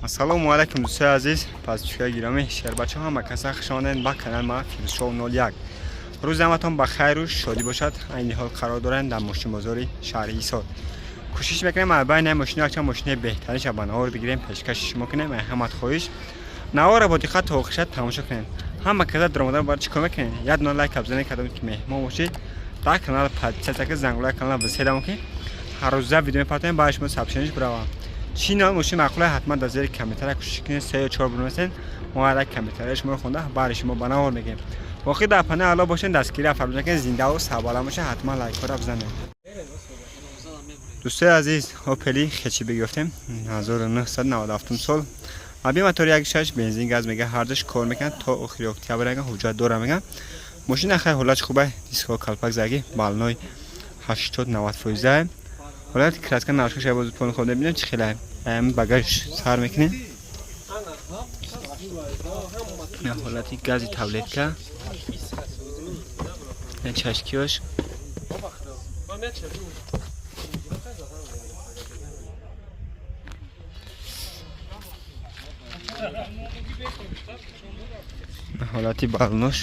Ассалому алайкум дӯстои азиз, пасчикаи гиромӣ, шербачаҳо, ҳама каса хуш омадед ба канали ма Фирӯзшоҳ 01. Рӯзи ҳаматон ба хайру шодӣ бошад. Айни ҳол қарор дорем дар мошинбозори шаҳри Ҳисор. Кӯшиш мекунем аз байни мошино якчанд мошинаи беҳтаринша ба навор бигирем, пешкаши шумо кунем. Ай ҳамат хоҳиш, наворро бо диққат то охирша тамошо кунем. Ҳама каса даромадан бояд чӣ кор мекунем? Як дона лайк бизанед, кадоме ки меҳмон бошед дар канал, подписаться ки зангулаи канал биседам, ки ҳар рӯза видео мепартоем, баъд шумо сообщение ш биравам. Чӣ навъ мошин маъқуле, ҳатман дар зери комментария кӯшиш кунед се ё чор бинависед. Мо ҳар як комментарияи шуморо хонда баъди шумо ба навор мегирем. Воқеъ дар панаи Алло бошед, дастгирӣ фаромӯш накунед, зиндаву сарбаланд бошед, ҳатман лайкҳоро бизанед. Дӯстои азиз, Опели хэтчбек ёфтем, 1997 сол, аби мотори 1.6, бензин, газ мега, ҳардуш кор мекунад, то охири октябр ага ҳуҷҷат дора мега. Мошина хай ҳолатш хубе, дискҳо калпак заги, баллоной 80-90 фоиза. Ҳолати краска нарушка боз пон хонда бинем чӣ хеле. Багаж сар мекунем. Ҳолати гази таблетка, чашкиёш. Ҳолати баллонош,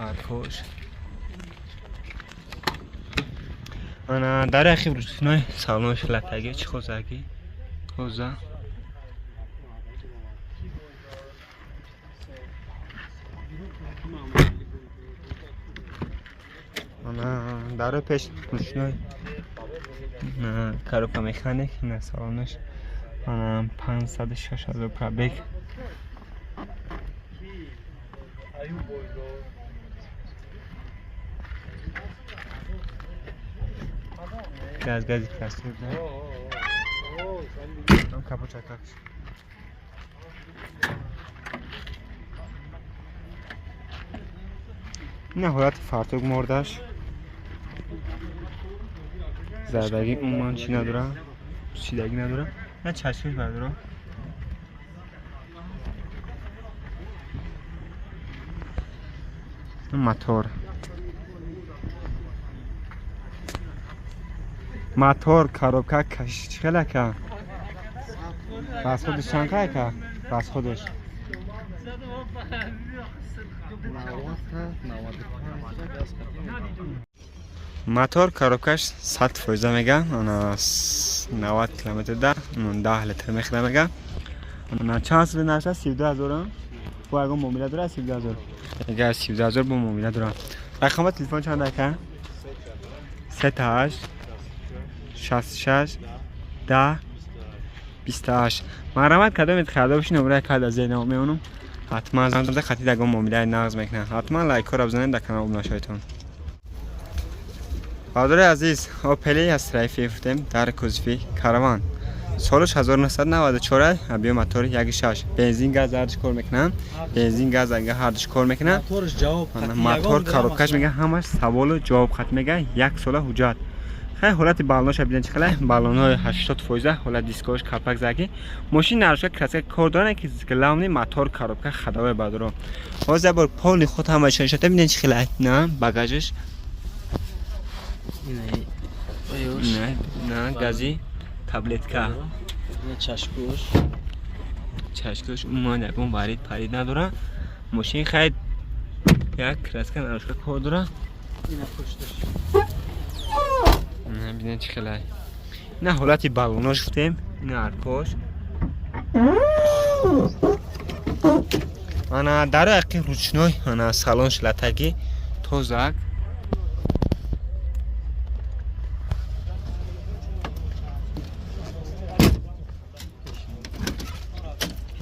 аркош. Ана дар яхи ручной салонош латаги, чӣ хозаги хоза. Ана дарои пеш ручной, коробка механик, на салонош. Ана 506 000 пробег. Газ, гази пластик. Капот чакакш. Ина ҳолати фартук мордаш. Задагӣ умуман чӣ надора, чидагӣ надора. На чашмиш бардора. Мотор. Мотор, коробка, кашиш чӣ хела ка? Расходиш чанд ка? Расходиш. Мотор, коробкаш 100% мега, ана 90 километр да 10 литр мехӯра мега. Ана чанд сол наша? 32 000. Бо ягон муомила дора 32 000? Мега, 32 000 бо муомила дора. Рақами телефон чанд ака? 3 8 66 10 28. Марҳамат, кадомет харидор бошед, номраи карда зер меонам. Ҳатман занг хати, ягон муомилаи нағз мекунад. Ҳатман лайкҳоро бизанед, дар канал обуна шаведтон. Бародари азиз, Опели Астра ёфтем дар кузови Караван. Солаш 1994, абиё мотори 1.6, бензин, газ ҳардуш кор мекунанд. Бензин, газ ага ҳардуш кор мекунанд. Мотор, коробкаш мега, ҳамаш саволу ҷавоб хат мега, як сола ҳуҷҷат. Хай ҳолати баллоноша бинед чӣ хеле, баллонҳои 80%, ҳолат дискош калпак заги. Мошин нарушка, краска кор дорад, ки главный мотор, коробка ходовой бардоро. Ҳозир як бор полный худ ҳамаашон нишота, бинед чӣ хеле, на багажаш. На гази таблетка. Чашкош. Чашкош умуман ягон варид парид надора. Мошин хай як краска нарушка кор дора. Бинед чӣ хеле. На ҳолати баллонош гуфтем, ина аркош. Ана дарои ақи ручной, ана салонш латаги, тозак.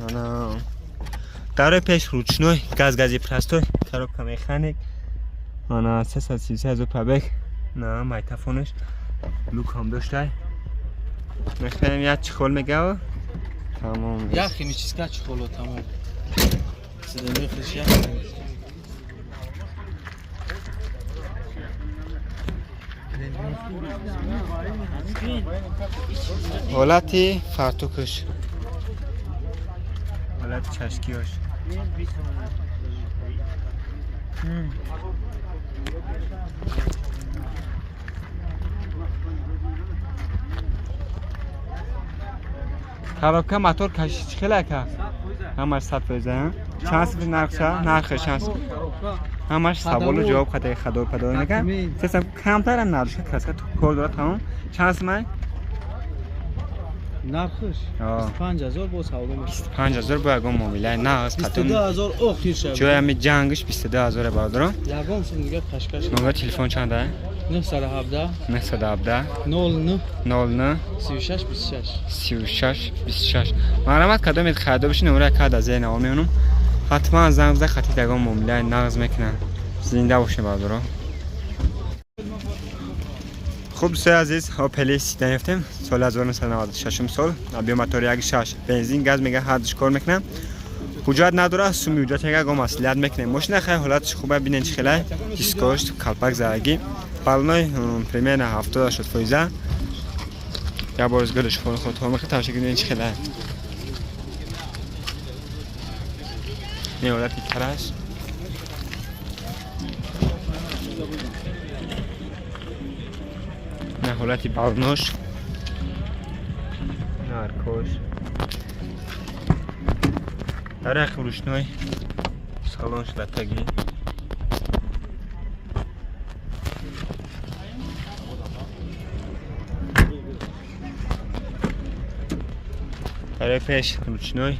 Ана дарои пеш ручной, газ, гази простой, коробка механик. Ана 333 000 пробег, на майтафонаш люк ҳам доштай. Мехоҳем як чехол мегава. Тамом. Як химическа чехоло, тамом. Сидани хиш як. Ҳолати фартукаш. Ҳолати чашкиёш. Коробка мотор кашиш чӣ хеле ака? Ҳамаш 100%. Чанд сифр нархша? Нархи чанд? Ҳамаш саволу ҷавоб хатаи хадор падор мекан. Сесам камтарам нархша краска кор дорад тамом. Чанд сумай? Нархш 25000 бо савдо мешавад. 25000 бо ягон муомила нағз қатун. 22000 охир шавад. Ҷои ҳами ҷангш 22000 бародарон. Ягон сум дига қашқаш. Номер телефон чанд а? 917 917 09 09 36 26 36 26. Марҳамат кадомед харидор бошед, номера кад аз зери навор мемонам. Ҳатман занг бизанед, хатид ягон муомилаи нағз мекунанд. Зинда бошед бародарон. Хуб дӯстои азиз, Опели Сидан ёфтем. Соли 1996 сол, объем мотори 1.6, бензин, газ мега ҳардуш кор мекунам. Ҳуҷҷат надорад, суми ҳуҷҷат мега го маслиҳат мекунем. Мошина хай ҳолаташ хуб бинен чӣ хелай, дискош, калпак зараги. Балоной примерно 70-80%. Я бор гулш хол худ ҳо мехоҳам тамошо кунед чӣ хелай. Не ҳолати караш. Не ҳолати балнош. Наркош. Дар як рушной салон шлатаги. Барои пеш ручной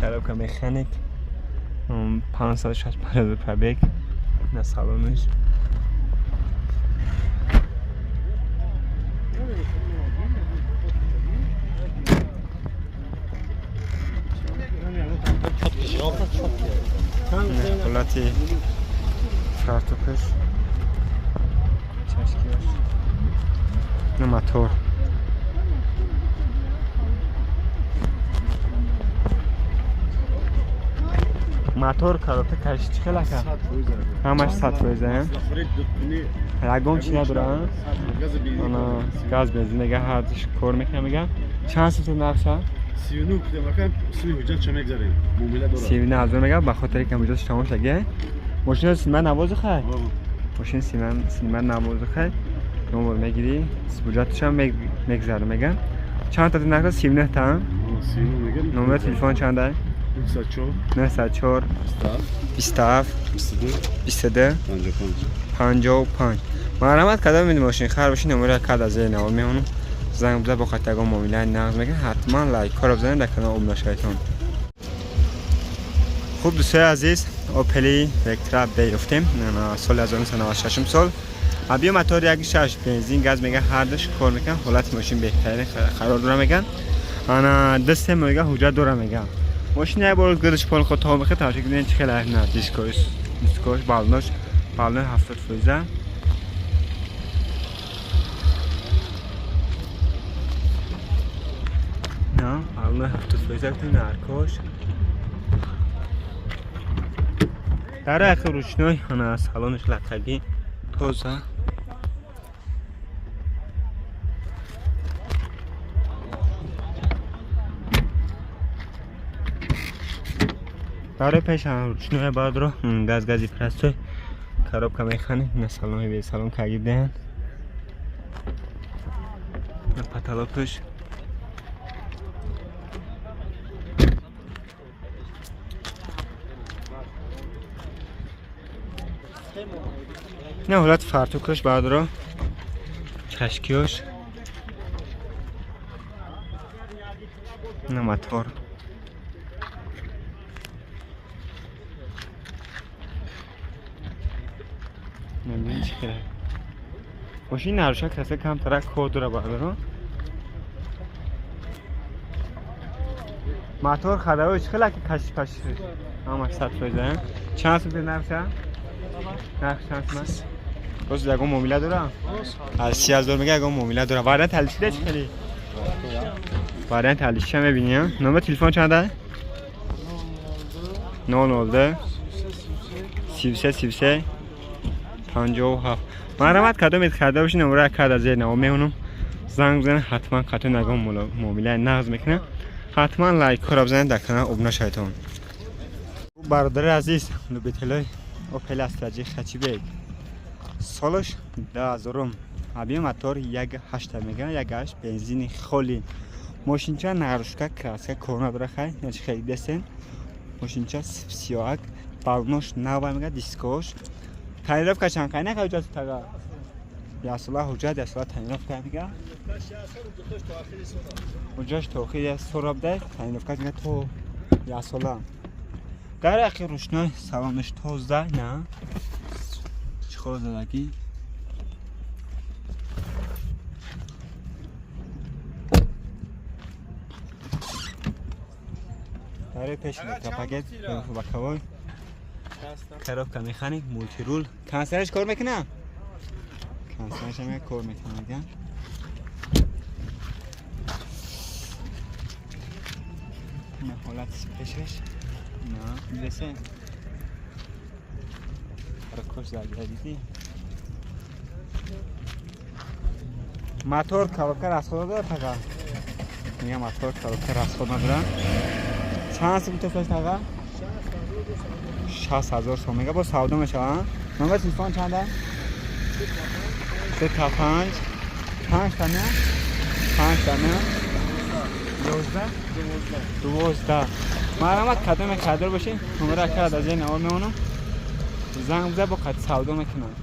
коробка механик 565 пробег на салонаш. Ҳолати фартукаш, чашкиаш, на мотор. Мотор коробка кашиш чӣ хел ака? Ҳамаш 100%. Ягон чӣ надора? Ана газ бензин мега ҳардуш кор мекунам мега. Чанд сифр нархша? 39 километр суми ҳуҷҷат ча мегзарем. Муомила дорад. 39000 мега ба хотири ки ҳуҷҷатш тамом шаге. Мошина сима навозу хай? Мошин сима навозу хай. Номер мегири, ҳуҷҷатшам мегзара мега. Чанд та нархша? 39 та? 39 мега. Номер телефон чанд а? 904 904 27 27 22 22 55 55. Марҳамат кадом мошин хар бошед, номера кад аз зери навор мемонам. Занг бизанед, бо хати ягон муомилаи нағз мекунед. Ҳатман лайкҳоро бизанед, дар канал обуна шаведтон. Хуб дӯстои азиз, Опели Вектра Б ёфтем. Соли 1996 сол. Объем мотор 1.6, бензин, газ мега ҳардуш кор мекунад. Ҳолати мошин беҳтарин қарор дора меган. Ана 2-3 мега ҳуҷҷат дора меган. Мошин як бор гирдиш пол худ то мехоҳад тамошо кунед чӣ хеле на дискош, дискош, балнош, балнои 70%. На, балнои 70% наркош. Дар як ручной ана салонаш латаги тоза. Барои пеш ручной баъдро газ гази простой коробка механик на салони бе салон кагидаанд. На потолокаш. На ҳолат фартукаш баъдро чашкиёш. На мотор. Мошин наруша каса камтарак кор дора баъдро. Мотор хадаро чӣ хела ки кашиш пашиш? Ҳамаш 100%. Чанд сум нархша? Нарх чанд сум аст? Боз ягон муомила дора? Аз 30000 мега ягон муомила дора. Вариант алишида чӣ хели? Вариант алишиша мебинӣ? Номер телефон чанд а? 002 33 33 57. Марҳамат кадомед харидор бошед, номера кад аз зери навор мемонам. Занг бизанед, ҳатман қатъан ягон муомилаи нағз мекунад. Ҳатман лайкҳоро бизанед, дар канал обуна шаведтон. Бародари азиз, любителои Опел Астра J хэтчбек. Солаш 2000. Объем мотор 1.8 мега, 1.8 бензини холи. Мошинча нарушка, краска кор надора, хай, начи хеле десен. Мошинча сиёак, балнош нава мега, дискош. Тонировка чанд қайна ҳуҷҷат тага? Ясола ҳуҷҷат, ясола тонировка мега. Ҳуҷҷаш то охири сола буда, тонировка мега то ясола. Дар ақи рӯшной салонаш тоза, на? Чӣ задагӣ? Барои пеш электропакет, боковой, коробка механик, мультирул. Консерваш кор мекунам? Консерваш ҳам кор мекунам меган. На ҳолат пешаш. На, дидесе? Ракош загира дидӣ? Мотор коробка расход дорад тага? Мегам мотор коробка расход надорад. Чанд сум тефлаш тага? 60 000 сом мега, бо савдо мешава. Номер телефон чанда? 3 та 5 5 та не? 5 та не? 11 12. Марҳамат, кадоме кадр бошед, номера кард аз ин навор мемонам. Занг биза, бо қад савдо мекунам.